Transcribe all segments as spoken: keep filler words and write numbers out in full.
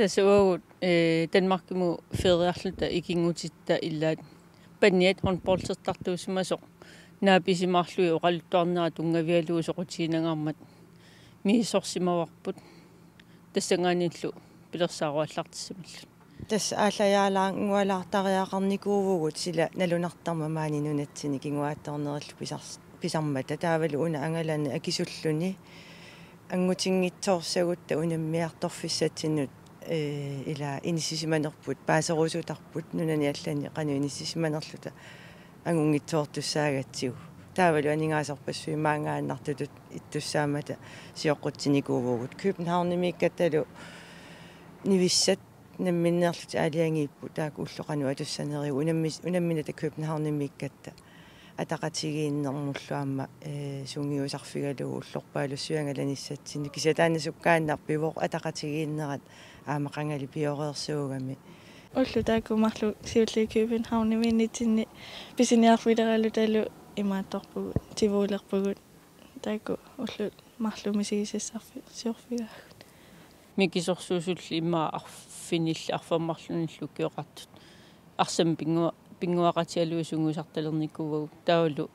Tassa uagut, eh, Danmarkimut feriarluta ikinngutitta ilaat paniat håndboldertartuusimasoq naapisimaarlugit oqaluttuarnera tunngavigalugu soqutiginangaarmat misissorsimavarput, tassanngaanniillu pilersaaruallartissimalluni. Tassa aallajaalaanngualaartariaqarnikuuvugut sila nalunartarmat maani nunatsinni kinguaattoornerillu pisars-, pisarmata, taavalu una angalani akisulluni angutinngitsoorsagutta unammiartorfissatsinnut, eh, ila inissisimanerput paaserusutarput nunani allani qanoq inissisimanerluta angunngitsoortussaagatsigu. Taavalu aningaasorpassuit maanngaannartutut ittussaammata sioqqutsinikuuvugut. Københavnimiikkattalu nivissat namminneerlutik aalajangiipput, taakku ullut qanoq atussanerigut, unammis-, unamminata Københavnimiikkatta ataqatigiinnermullu aamma, eh, sungiusarfigalugu ullorpaalussuit angalanissatsinnut, kisianni taanna sukkaannarpivoq ataqatigiinnerat aamma qangali pioreersuugami. Ullut taakku marluk siulliit Københavnimiinnitsinni pisiniarfileralutalu imaattorpugut, tivuulerpugut, taakku ullut marluk misigisassarsiorfigaagut. Mikisorsuusulli immaqa arfinilli arfammarlunillu ukioqartut arsamik pinngu-, pinnguaqatigalugit sungiusartalernikuuagut, taavalu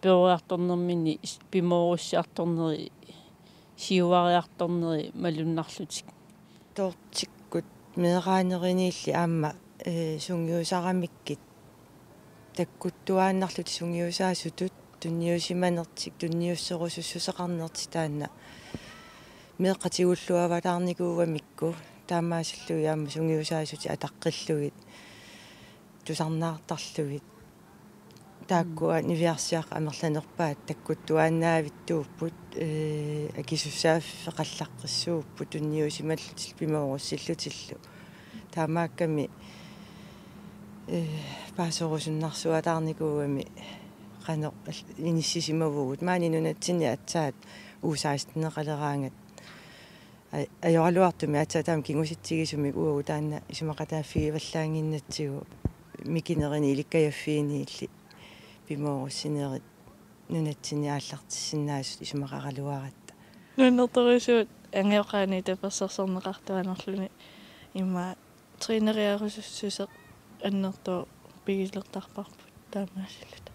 peroriartornerminni s-, pimoorussiartorneri, siuariartorneri malunnarlutik. Toortikkut meeraaneriniilli aamma, eh, sungiusaramikkit takkuttuaannarlutik sungiusaasutut tunniusimanertik, tunniusserusussuseqarnertik taanna meeqqat tigulluavataarnikuugamikku, taamaasillugit aamma sungiusaasutit ataqqillugit tusarnaartarlugit. Taakkua niviarsiaqqat amerlanerpaat takkuttuaannaavittuupput, eh, akisussaaffeqallaqqissuupput, tunniusimallutillu pimoorussillutillu. Taamaakkami, eh, paaserusunnarsuataarnikuugami qanoq al-, inissisimavugut. Maani nunatsinni aatsaat U seksten-eqaleraangat. Aj-, ajoraluartumik aatsaat taama kingusitsigisumik uagut taanna isumaqataaffigivallaannginnatsigu mikinerini ilikkajaffiini illit pimoorussinerit nunatsinni aallartissinnaasut isumaqaraluaratta. Nuannertorujussuuvoq angajoqqaani tapersersorneqartuaannarluni, immaqa træneriarusussuseq annertooq pigilertarparput taamaasilluta.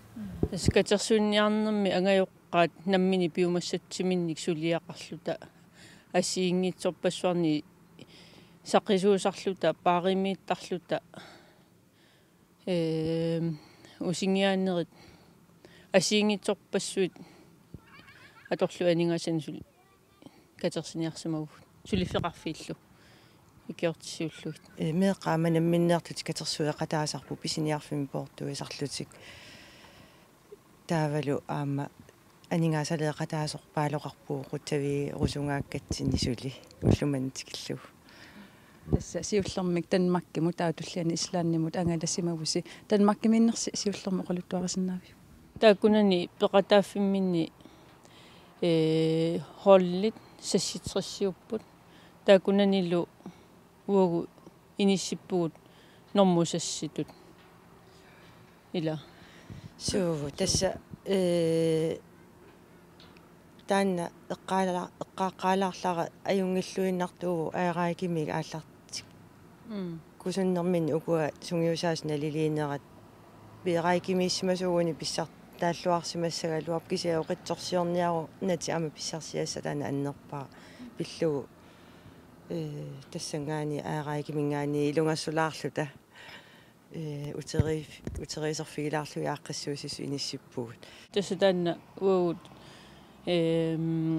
Tassa katersuiniarnermi angajoqqaat nammineq piumassatsiminnik suliaqarluta assigiinngitsorpassuarnik saqqisuusarluta, paarimiittarluta, ehm, usingiaanerit assigiinngitsorpassuit atorlugit aningaasanik suli katersiniarsimavugut, suliffeqarfiillu ikiortisiullugit. Eh, meeqqat aamma namminneerlutik katersueqataasarput pisiniarfimmi poortuisarlutik. Taavalu aamma aningaasaleeqataasoq paaloqarpugut qutsavigerusunngaakkatsinnit suli ullumimut tikillugu. Tassa siullermik Danmarkimut, taava tulliani Islandimut angalasimavusi. Danmarkimiinnersi siullermik oqaluttuarisinnaaviuk? Taakkunani peqataaffimminni, eh, holdit seksogtresiupput. Taakkunanilu uagut inissippugut normu seksitut. Ila. Suu, tassa, eh, taanna eqqaala-, eqqaaqqaalaarlara ajunngilluinnartuuvoq Aarakimiit aallartik-, mm, kusunnerminni ukua sungiusaasut naliliinerat. Aarakimiissimasuuguni pissartaalluarsimassagaluarpoq, kisianni oqitsorsiorniarunatik aamma pissarsiassat taanna annerpaaq pillugu, eh, tassanngaanniit Aarakiminngaanniit ilungersulaarluta, eh, uteriif-, uteriiserfigilaarlugit aaqqissuussisut inissippugut. Tassa taanna uagut, ehm,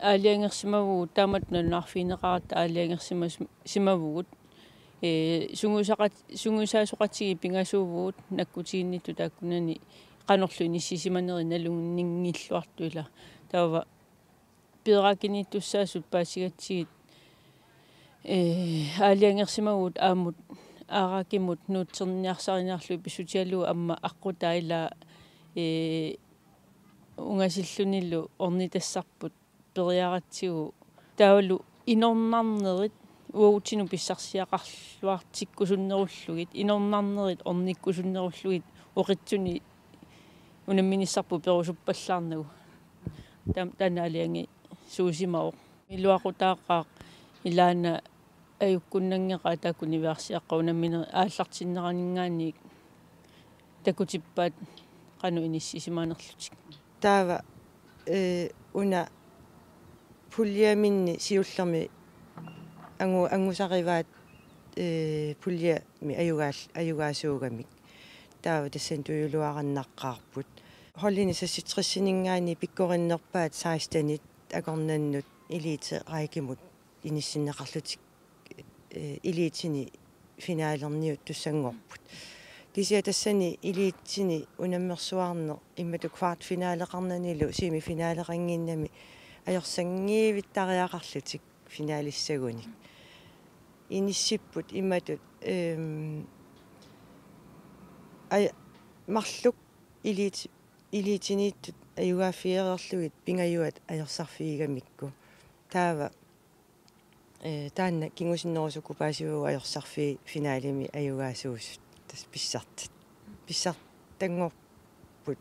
aalajangersimavugut, taamatut nalunaarfigineqaratta aalajangersimas-, simavugut. Eh, sungiusaqat-, sungiusaasoqatigiit pingasuuvugut nakkutiginnittut taakkunani qanorlu inissisimanerit nalunngilluartut, ila. Taava peerakiniittussaasut paasigatsigit, eh, aalajangersimavugut aammut Aarakimut nuutserniarsariniarlugit pissutigalugu aamma aqqutaa, ila, eh, ungasillunilu ornitassarput periaratsigu. Taavalu inornarnerit uagutsinnut pissarsiaqarluartikkusunnerullugit, inornarnerit ornikkusunnerullugit oqitsunik unamminissarput perusuppallaarnagu. Taam-, taanna aalajangisuusimavoq. Iluaqutaaqaaq ilaana Ajukkunnanngeqaat taakku niviarsiaqqat unamminerit aallartinneraninngaanniit takutippaat qanoq inissisimanerlutik. Taava, eh, una puljeminni siullermi angu-, angusarivaat, eh, puljemi ajugaal-, ajugaasuugamik. Taava tassani tujuluarannaqqaarput. Holdini seksogtresininngaanniit pikkorinnerpaat sekstenit akornannut elite rækkemut inissinneqarlutik, eh, elitini finalerniuttussanngorput. Kisianni tassani elitini unammersuarneq imatut kvartfinaleqarnanilu semifinaleqannginnami ajorsanngivittariaqarlutik finalissagunik. Inissipput imatut, ehm, aj-, marluk elit-, elitiniittut ajugaaffigereerlugit Pingajuat ajorsarfigigamikku. Taava, eh, taanna kingusinnerusukkut paasivagut ajorsarfiit finalemi ajugaasuusut. Tassa pissartat. Pissartanngorput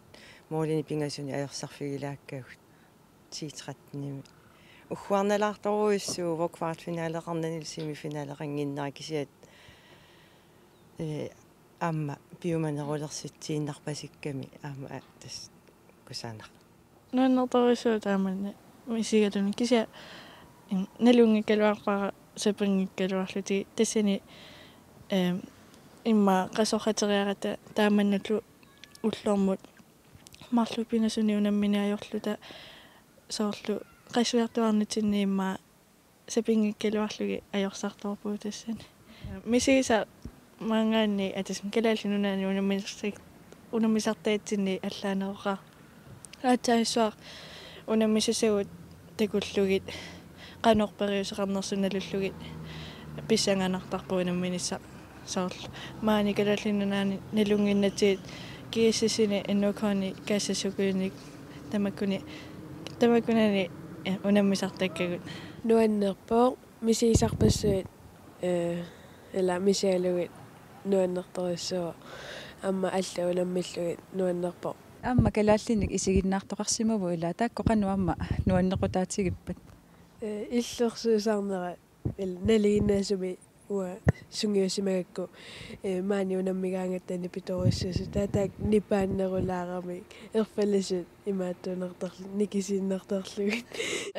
målini pingasuni ajorsarfigilaakkagut. Ti trettenimi. Ugguarnalaartorujussuuvoq kvartfinaleqarnanilu semifinaleqannginnera kisianni, eh, aamma piumanerulersitsiinnarpasikkami aamma a-, tassa kusanaq. Nuannertorujussuuvoq taamanna misigaluni kisianni, mm, nalunngikkaluarpara sapinnginngikkaluarlutik tassani, ehm, immaqa qasorteriarata taamannallu ullormut marluk pingasuni unammineq ajorluta soorlu qasuertuarnitsinni immaqa sapinnginngikkaluarlugit ajorsartoorpugut tassani. Misigisaq maanngaanniit atasam Kalaallit Nunaanni unammisartak-, unammisartaatsinni allaaneroqaaq. Aatsaat issuaq unammisassavut takullugit qanoq periuseqarnersut nalullugit pissanganartarpoq unamminissaq soorlu. Maani Kalaallit Nunaanni nalunnginnatsigu G S S-ini N O K-ni kaassassakkunik tamakkuni, tamakkunani, eh, unammisartakkagut. Nuannerpoq misigisarpassuit, eh, ila misigalugit nuannertorujussuuvoq. Aamma allat unammillugit nuannerpoq. Aamma kalaallinik isiginnaartoqarsimavoq ila taakku qanoq aamma nuannequtaatigippat? Eh, illersuisarnera ila nalinginnaasumik uanga sungiusimagakku, eh, maani unammigaangatta nipitorujussuusut taava taakku nipaannerulaaramik erfallisut imaattuunartarluni nikisiinnartarlugit.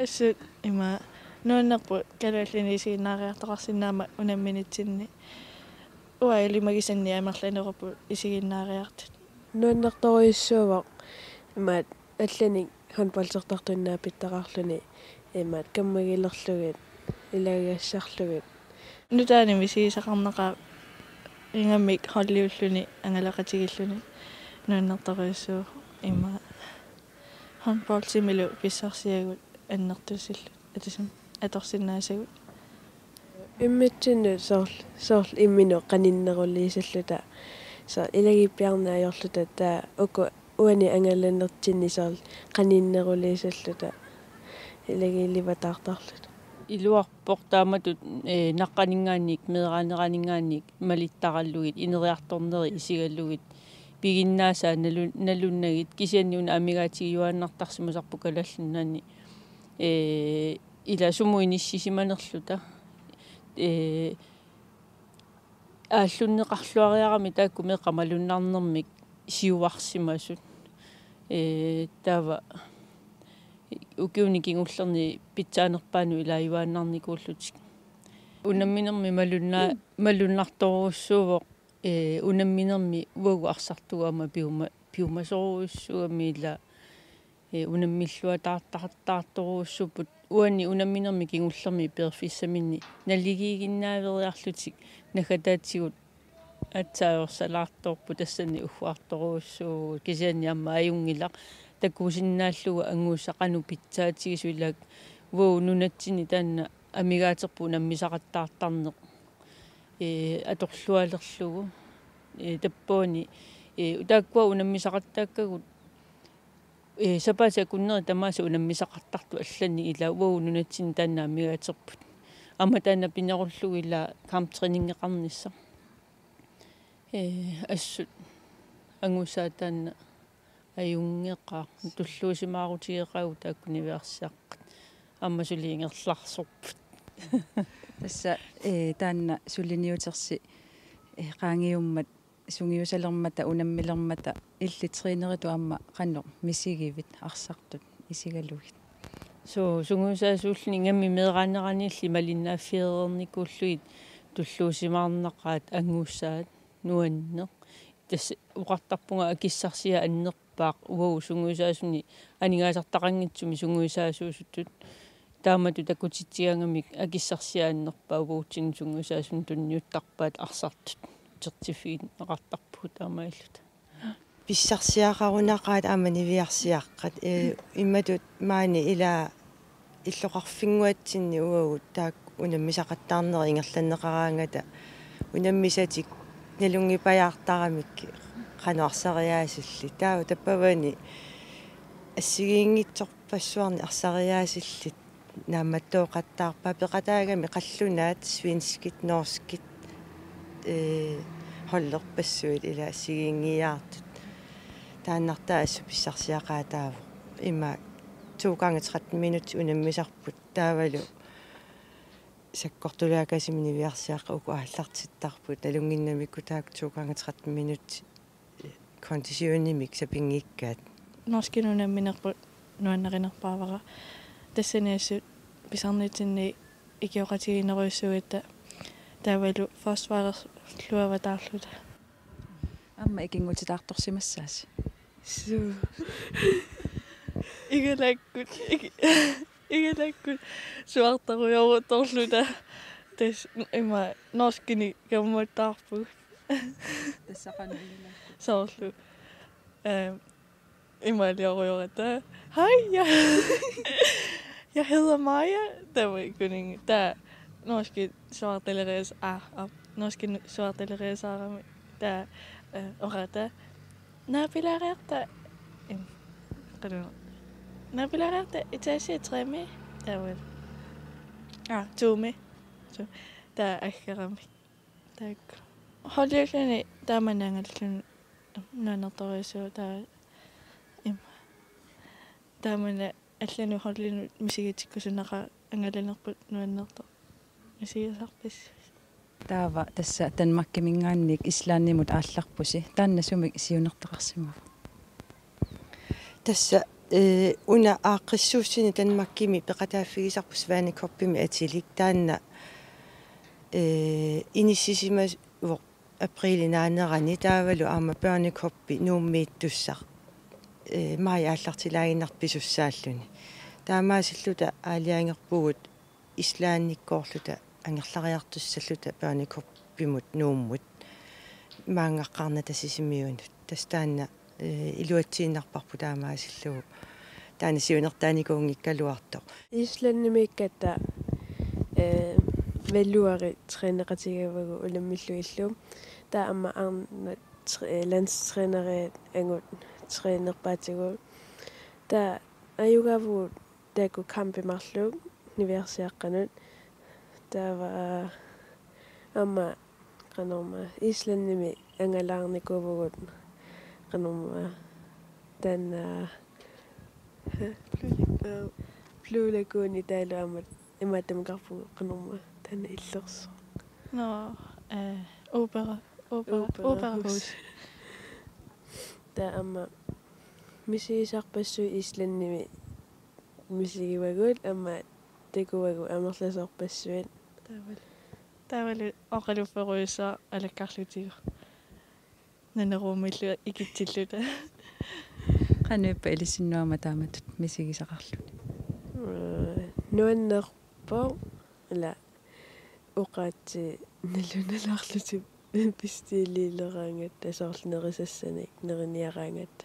Assut ima nuannerpoq kalaallinik isiginnaariartoqarsinnaammat unamminitsinni. Uanga ilimagisannik amerlanerupput isiginnaariartut. Nuannertorujussuuvoq imaat allanik håndboldertartunik naapittaqarluni imaat kammagilerlugit ilagigassarlugit. Nutaanik misigisaqarnaqaaq ingammik holdiulluni angalaqatigilluni nuannertorujussuuvoq imaat håndboldimilu pissarsiagut annertusillu atasam atorsinnaasagut. Immitsinnut soorl-, soorlu imminut qaninneruliisalluta. Soorlu ilagiippiarneq ajorluta taava uku uani angalannertsinni soorlu qaninneruliisalluta. Ilagiilivataartarluta. Iluarpoq taamatut, eh, naqqaninngaanniit, meeraaneraninngaanniit malittaralugit, ineriartornerit isigalugit, piginnaasaat nalu-, nalunnagit, kisianni una amigaatigiuaannartarsimasarput Kalaallit Nunaanni, eh, ila sumut inissisimanerluta, eh, aallunneqarluariarami taakku meeqqat malunnarnermik siuarsimasut. Eh, taava ukiuni kingullerni pitsaanerpaanut ilaajuaannarnikuullutik. Unamminermi malunna-, malunnartorujussuuvoq, eh, unamminermi uagut arsartugut aamma piuma-, piumasorujussuugami ila, eh, unammilluataartartartorujussuupput uani unamminermi kingullermi peerfissaminni naligiiginnaaveriarlutik naggataatigut aatsaat ajorsalaartoorput tassani ugguartorujussuuvugut kisianni aamma ajunngilaq takusinnaallugu angusaq qanoq pitsaatigisoq ila uagut nunatsinni taanna amigaaterput unammisaqattaartarneq, eh, atorlualerlugu, eh, tappavani, eh, taakkua unammisaqattaakkagut, eh, sapaatip akunneri tamaasa unammisaqartartut allanik ila uagut nunatsinni taanna amigaaterput. Aamma taanna pinerullugu ila kamptræningeqarnissaq. Eh, assut angusaa taanna ajunngeqaaq, tulluusimaarutigeqaagut taakku niviarsiaqqat. Aamma suli ingerlarsorput. Tassa, eh, taanna suliniutersi, eh, qaangiummat sungiusalermata, unammilermata, illit træneritut aamma qanoq misigivit arsartut isigalugit? Suu, sungiusaasuulluni ingammik meeraaneranilli malinnaaffiereernikuullugit tulluusimaarnaqaat angussaat nuanneq. Tassa oqartarpunga akissarsiaq annerpaaq uagut sungiusaasuni aningaasartaqanngitsumik sungiusaasuusutut. Taamatut takutitsigaangamik akissarsiaq annerpaaq uagutsinnut sungiusaasunik tunniuttarpaat arsartut utertiffigineqartarpugut taamaalilluta. Pissarsiaqarunaqaat aamma niviarsiaqqat, eh, imatut maani ila illoqarfinnguatsinni uagut taakku unammisaqattaarnerit ingerlanneqaraangata unammisatik nalunngipajaartaramik qanoq arsariaasillit. Taava tappavani assigiinngitsorpassuarnik arsariaasillit naammattooqattaarpaa peqataagami qallunaat svenskit, norskit, eh, holderpassuit ila assigiinngiiaartut. Taannartaa assut pissarsiaqaataavoq. Ima to gange tretten minutsit unammisarput taavalu sakkortulaakasimi niviarsiaqqat uku aallartittarput nalunnginnamikku taakku to gange tretten minutsit konditionimik sapinngikkaat. Norskinut unamminerput nuannarinerpaavara. Tassani assut pisarnitsinni ikioqatigiinnerujussuugatta taavalu forsvarerluavataarluta. Aamma ikinngutitaartorsimassaasi. Suu. Igalakkut. Ig-, igalakkut. Suartarujoruttorluta. Tassa ima norskinik kammattaarpugut. Tassa qanoq igalakkut? Soorlu. Ehm, imaaliorujorata. Hej, jeg, jeg hedder Maja. Der var ikke kun en. Der norske suartalerias-, ah, ah, norske suartaleriasaarami. Der, eh, orata. Naapilaariarta. Em, qanoq. Naapilaariarta etage tre-mi. Der var. Ah, to-mi. Så, der er ikke ramme. Taakku. Holdilluni taamani angalalluni nuannertorujussuuvoq taava ima. Taamani allanut holdinut misigitikkusunnaqaaq angalanerput nuannertoq misigisarpassuit. Taava tassa Danmarkiminngaanniit Islandimut aallarpusi. Taanna sumik siunertaqarsimava? Tassa, eh, una aaqqissuussani Danmarkimi peqataaffigisarput Svanecuppimi atilik taanna, eh, inissisimasoq apriili naanerani taavalu aamma børnecuppi Nuummiittussaq, eh, maj aallartilaaginnarpoq pisussaalluni. Taamaasilluta aalajangerpugut Islandikkoorluta angerlariartussalluta børnecuppimut Nuummut maanngaqqaarnata Sisimiunut. Tassa taanna, eh, iluatsiinnarparput taamaasillugu. Taanna siunertaanikuunngikkaluartoq. Islandimiikkatta, eh, Valuri træneqatigivagut unammillugillu. Taava aamma arnat tre-, landstræneriat angut trænerpaatigut. Taava ajugaavugut taakku kampit marluk niviarsiaqqanut. Taava aamma qanormaa Islandimi angalaarnikuuvugut qanormaa taanna Blue Lagoon taavalu aamma imaattumik oqarpugut qanormaa taanna illersoq. Nå, eh, opera, opera, Operahus. Operahus. Taava aamma misigisarpassuit Islandimi misigivagut aamma takuagut amerlasoorpassuit. Taavalu. Taavalu oqalufferujussuaq alakkarlutigu. Naneruumillu ikitsilluta. Qanoq ippa ilissinnut aamma taamatut misigisaqarluni? Eh, nuannerpoq ila oqaatsit nalunalaarlutik bestiliileraangatta soorlu nerisassanik neriniaraangatta.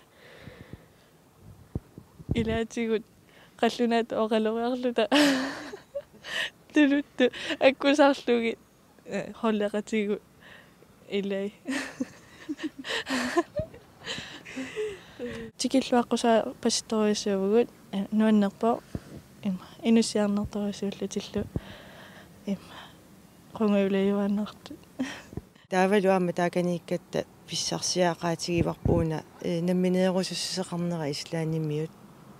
Ilaatigut qallunaatut oqaloriarluta. Tuluttut akkusarlugit, eh, holdeqatigut ilai. Tikilluaqqusaapassittorujussuuvugut, eh, nuannerpoq, ima, inussiarnartorujussuullutillu, ima, qungujulajuaannartut. Taavalu aamma taakaniikkatta pissarsiaqaatigivarput una, eh, nammineerusussuseqarnera Islandimiut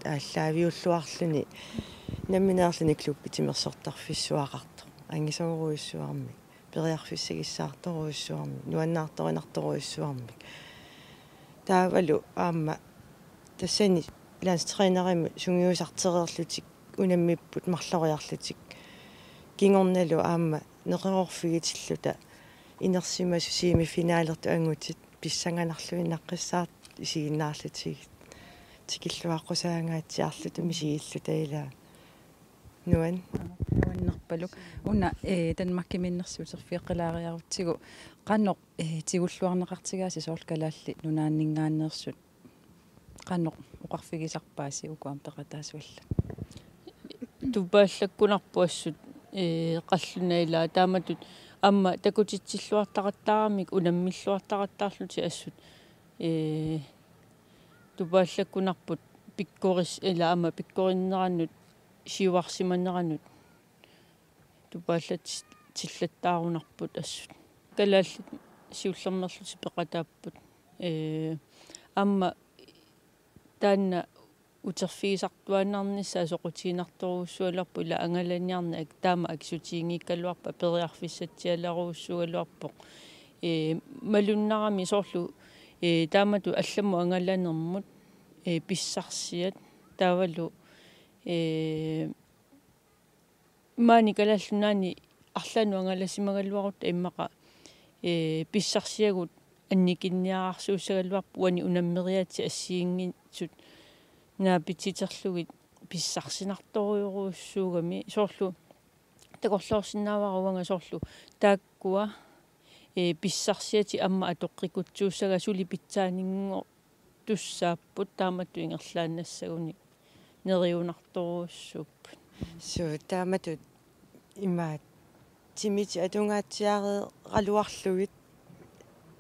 aallaaviulluarluni nammineerluni klubbit timersortarfissuaqartoq. angisoorujussuarmik, periarfissagissaartorujussuarmik, nuannaartorinartorujussuarmik. Taavalu aamma tassani landstrænerimut sungiusartereerlutik unammipput marloriarlutik. Kingornalu aamma neqeroorfigitilluta inersimasut semifinalertut angutit pissanganarluinnaqqissaartut isiginnaarlutigit. Tikilluaqqusaangaatsiarluta misigilluta ilaa. Nuan. Nuannerpaluk. Una, eh, Danmarkimiinnersi uterfigeqqilaariarutsigu qanoq, eh, tigulluarneqartigaasi soorlu Kalaallit Nunaanninngaanneersut? Qanoq oqarfigisarpaasi uku aamma peqataasuallat? Tupaallakkunarpoq assut, eh, qallunaat ilaa taamatut aamma takutitsilluartaqattaaramik unammilluartaqattaarlutik assut, eh, tupaallakkunarput pikkoris-, ilaa aamma pikkorinneranut siuarsimaneranut tupaallatsillattaarunarput assut. Kalaallit siullermeerlutik peqataapput. Ee, aamma taanna uterfigisartuaannarnissaa soqutiginartorujussuugaluarpoq ilaa angalaniarneq ak-, taama akisutiginngikkaluarpat periarfissatsialerujussuugaluarpoq. Ee, malunnarami soorlu, ee, taamatut allamut angalanermut, ee, pissarsiat taavalu, ee, maani Kalaallit Nunaanni arlaannut angalasimagaluarutta immaqa, ee, pissarsiagut annikinniararsuussagaluarput uani unammeriaatsit assigiinngitsut naapitsiterlugit pissarsinartorujorujussuugami soorlu takorloorsinnaavara uanga soorlu taakkua, ee, pissarsiatik aamma atoqqikutsuussagai suli pitsaaninngo- tussaapput taamatut ingerlaannassagunik neriunartorujussuupput. Suu, taamatut imaat timitit atungaatsiareeraluarlugit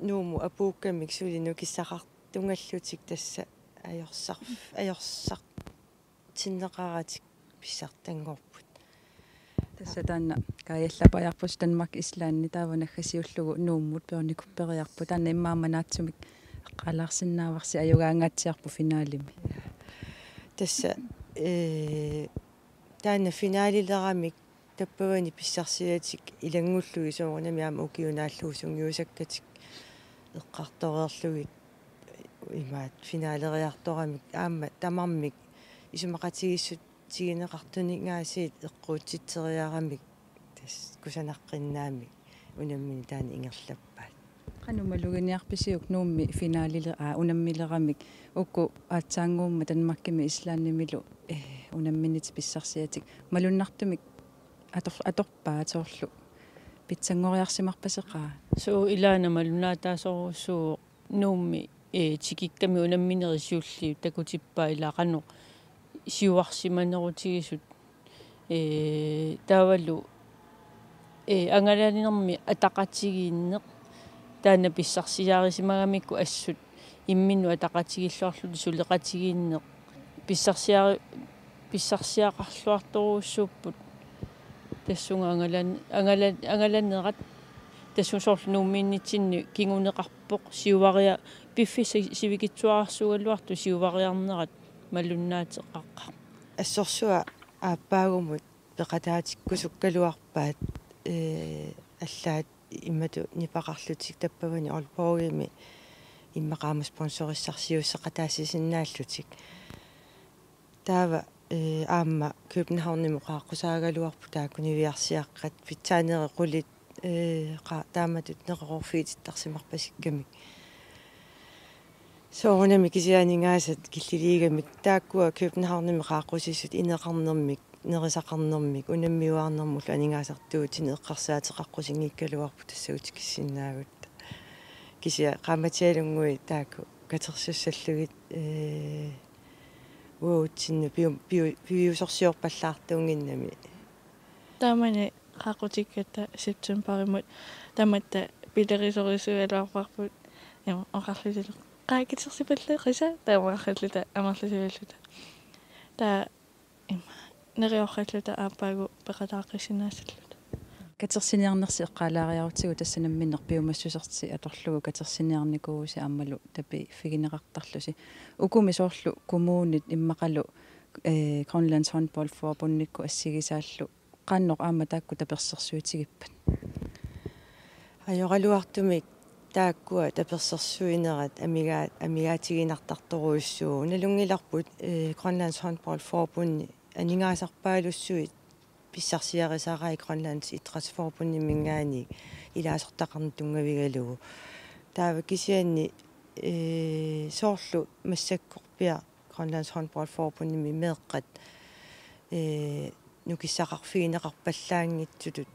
Nuummut apuukkamik suli nukissaqartungallutik tassa ajorsar-, ajorsartinneqaratik pissartanngorput. Tassa taanna kaajallapajaarpusi Danmark Islandi taava naggasiullugu Nuummut piornikupperiarput. Taanna immaqa aamma naatsumik eqqaalaarsinnaavarsi ajugaangaatsiarpoq finalimi. Tassa, ee, taanna finalileramik tappavani pissarsiatik ilanngullugit soorunami aamma ukiut naallugu sungiusakkatik eqqartoreerlugit imaat finaleriartoramik aamma tamarmik isumaqatigiissutsigineqartunik aasiit eqquutsitseriaramik tassa kusanaqqinnaammik unammineq taanna ingerlappaat. Qanoq maluginiarpisiuk Nuummi finalile-, aa, unammileramik uku aatsaannguummat Danmarkimi Islandimilu, eh, unamminerit pissarsiatik malunnartumik ator-, atorpaat soorlu pitsanngoriarsimarpaseqaat? Suu, ilaana malunnaataasorujussuuvoq Nuummi, ee, tikikkami unamminerit siulliit takutippaa ilaa qanoq siuarsimanerutigisut, ee, taavalu, ee, angalanermi ataqatigiinneq taanna pissarsiarisimagamikkut assut imminnut ataqatigiilluarlutik suleqatigiinneq pissarsiari-, pissarsiaqarluartorujussuupput tassunga angalan-, angalan-, angalanerat tassunga soorlu Nuummiinnitsinni kinguneqarpoq siuaria-, piffissaq si-, sivikitsuararsuugaluartoq siuariarnerat malunnaateqaqaaq. Assorsuaq aappaagumut peqataatikkusukkaluarpaat, ee, allaat imatut nipaqarlutik tappavani Aalborgimi immaqa aamma sponsorissarsiuusseqataasinnaallutik. Taava, ee, aamma Københavnimut qaaqqusaagaluarput taakku niviarsiaqqat pitsaanerit qulit, ee, qa-, taamatut neqeroorfigitittarsimarpasikkamik. Soorunami kisianni aningaasat killiliigamik taakkua Københavnimi qaaqqusissut ineqarnermik, nerisaqarnermik, unammiuaarnermullu aningaasartuutinik eqqarsaateqaqqusinngikkaluarput tassa utikissinnaagutta. Kisianni qaammatialunnguit taakku katersussallugit, ee, uatsinnut piu-, piu-, piviusorsiorpallaartuunnginnami. Taamani qaaqqutikkutta septemberimut tamatta pilerisorisuugaluarparput ima oqarlutilu: "Qaa katersipalleqisa?" taama oqarluta amerlasuulluta. Taava ima neriorralluta aappaagu peqataaqqissinnaasalluta. Katersiniarnersi eqqaalaariarutsigu tassa namminneq piumassusertik atorlugu katersiniarnikuuvusi aammalu tapiiffigineqartarlusi. Ukumi soorlu kommunit immaqalu, ee, Grønlands Håndboldforbundikkut assigisaallu eqqaannoq aamma taakku tapersersuutigippat? Ajoraluartumik taakkua tapersersuinerat amigaa-, amigaatiginartartorujussuuvoq. Nalunngilarput, eh, Grønlands Håndboldforbund aningaasarpaalussuit pissarsiarisarai Grønlands Idrætsforbundiminngaanniit ilaasortaqarneq tunngavigalugu. Taava kisianni, eh, soorlu massakkorpiaq Grønlands Håndboldforbundimi meeqqat, eh, nukissaqarfigineqarpallaanngitsutut,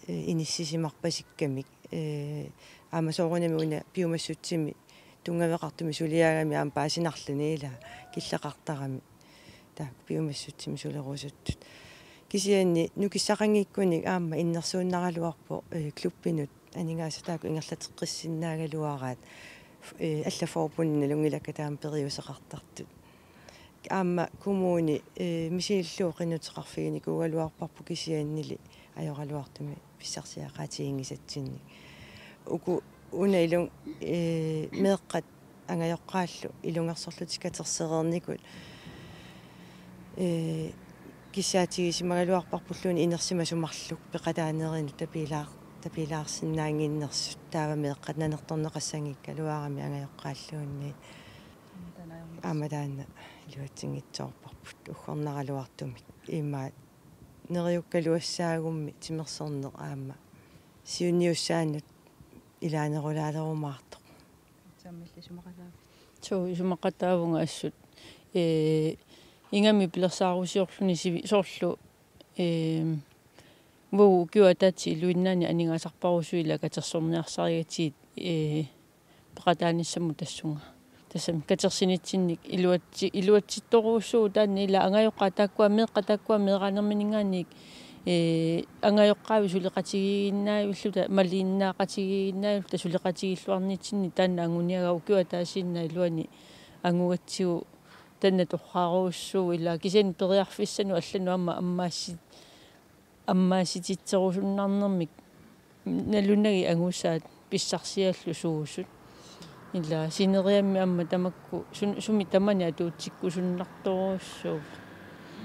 eh, inissisimarpasikkamik. Eh, aamma soorunami una piumassutsimi tunngaveqartumik suliaagami aamma paasinarluni ila killeqartarami. Taakku piumassutsimi sulerusuttut. Kisianni nukissaqanngikkunik aamma innersuunnaraluarpoq, eh, klubbinut aningaasat taakku ingerlateqqissinnaagaluaraat, eh, allat forbundit nalunngilakka taama periuseqartartut. Aamma kommuni, eh, misilillugu qinnuteqarfiginikuugaluarparput kisiannili ajoraluartumik pissarsiaqaatiginngisatsinnik. Uku una ilun-, eh, meeqqat angajoqqaallu ilungersorlutik katersereernikut, eh, kissaatigisimagaluarparpulluunniit inersimasut marluk peqataanerinut tapilaar-, tapilaarsinnaannginnersut, taava meeqqat nanertorneqassanngikkaluaramik angajoqqaalluunniit. Aamma taanna iluatsinngitsoorparput uggornaraluartumik. Immaqa neriukkaluassaagummi timersorneq aamma siunniussaanut ilaanerulaalerumaartoq. Sammilli isumaqataavit? Suu, isumaqataavunga assut. Ee, ingammik pilersaarusiorluni sivi-, soorlu, ee, uagut ukiup ataatsip iluinnaani aningaasarparusuit ila katersorniarsarigatsigit, ee, peqataanissamut tassunga. Tassami katersinitsinnik iluatsi-, iluatsittorujussuuvoq taanna ila angajoqqaat taakkua meeqqat taakkua meeraanermininngaanniit, ee, angajoqqaavit suleqatigiiginnaavilluta, maliinnaaqatigiiginnaavilluta suleqatigiilluarnitsinni taanna anguniagaq ukiup ataasiinnaq iluani angugatsigu taanna torraarujussuuvoq ila kisianni periarfissanut allanut aamma ammaassi-, ammaasititserusunnarnermik nalunagit angusaat pissarsiallusuusut. Ila sineriammi aamma tamakku sun-, sumi tamani atuutsikkusunnartorujussuuvoq.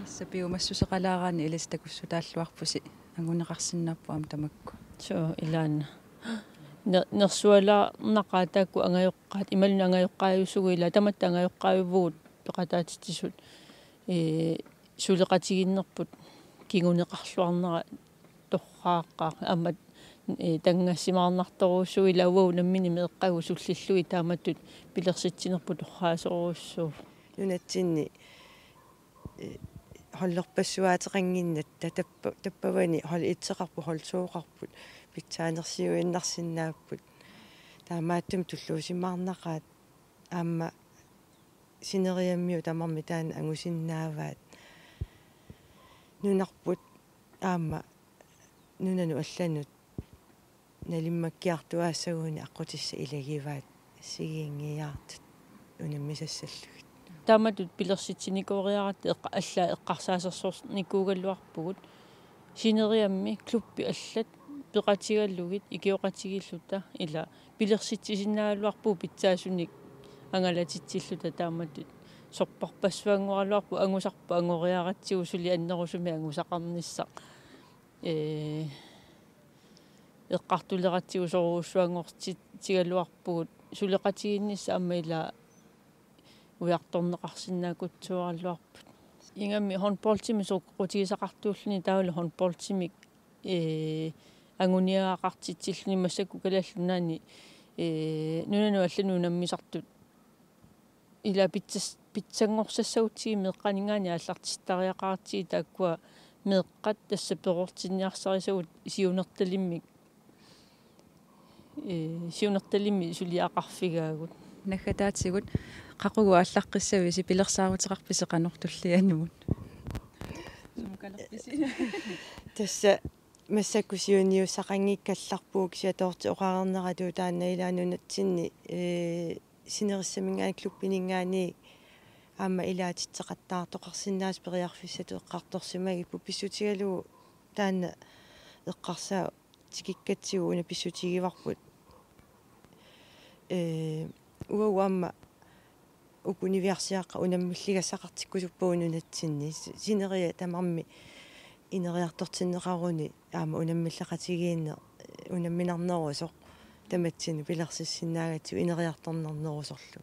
Tassa piumassuseqalaaraanni ilissi takussutaalluarpusi anguneqarsinnaapput aamma tamakku. Suu, ilaanna. Ne-, nersualaarnaqaat taakku angajoqqaat, imaluunniit angajoqqaajusugut ila tamatta angajoqqaajuvugut peqataatitsisut. Ee, suleqatigiinnerput kinguneqarluarnera torraaqqaaq aamma, ee, tanngassimaarnartorujussuuvoq ila uagut nammineq meeqqagut sullillugit taamatut pilersitsinerput torraasorujussuuvoq. Nunatsinni, ee, holderpassuaateqannginnatta tappa-, tappavani hold et-eqarput, hold to-qarput pitsaanersiuinnarsinnaapput. Taamaattumik tulluusimaarnaqaat aamma sineriammiut tamarmik taanna angusinnaavaat. Nunarput aamma nunanut allanut nalimmakkiartuaassaguni aqqutissat ilagivaat assigiinngiiaartut unammisassallugit. Taamatut pilersitsinikooriaratta eqqa-, allaat eqqarsaasersornikuugaluarpugut. Sineriammi klubbit allat peqatigalugit ikioqatigiilluta ila pilersitsisinnaagaluarpugut pitsaasunik angalatitsilluta taamatut sorpassuanngoraluarpoq angusarput angoriaratsigu suli annerusumik angusaqarnissaq. Ee, eqqartuleratsigu sorujussuanngortitsigaluarpugut suleqatigiinnissaq aamma ila ujartorneqarsinnaakutsuaraluarput. Ingammik håndboldimi soqutigisaqartuulluni taavalu håndboldimik, ee, anguniagaqartitsilluni massakkut Kalaallit Nunaanni, ee, nunanut allanut unammisartut ila pitsas-, pitsanngorsassagutsigu meeqqaninngaanniit aallartittariaqaratsigit taakkua meeqqat tassa perortinniarsarisagut siunertalimmik, ee, siunertalimmik suliaqarfigaagut. Naggataatigut qaqugu aallaqqissavisi, pilersaaruteqarpisi qanoq tullianut? Sumukalerpisi? Tassa massakkut siunniussaqanngikkallarpugut kisianni toorti oqarneratu taanna ila nunatsinni, ee, sinerissaminngaanniit klubbininngaanniit aamma ilaatitseqattaartoqarsinnaasut periarfissatut eqqartorsimagipput pissutigalugu taanna eqqarsaat tikikkatsigu una pissutigivarput. Ee, uagut aamma uku niviarsiaqqat unammilligassaqartikkusuppagut nunatsinni. Si-, sineriak tamarmik Ineriartortinneqaruni aamma unammilleqatigiinneq unamminarnerusoq tamatsinnut pilersissinnaagatsigu ineriartornarnerusorlu.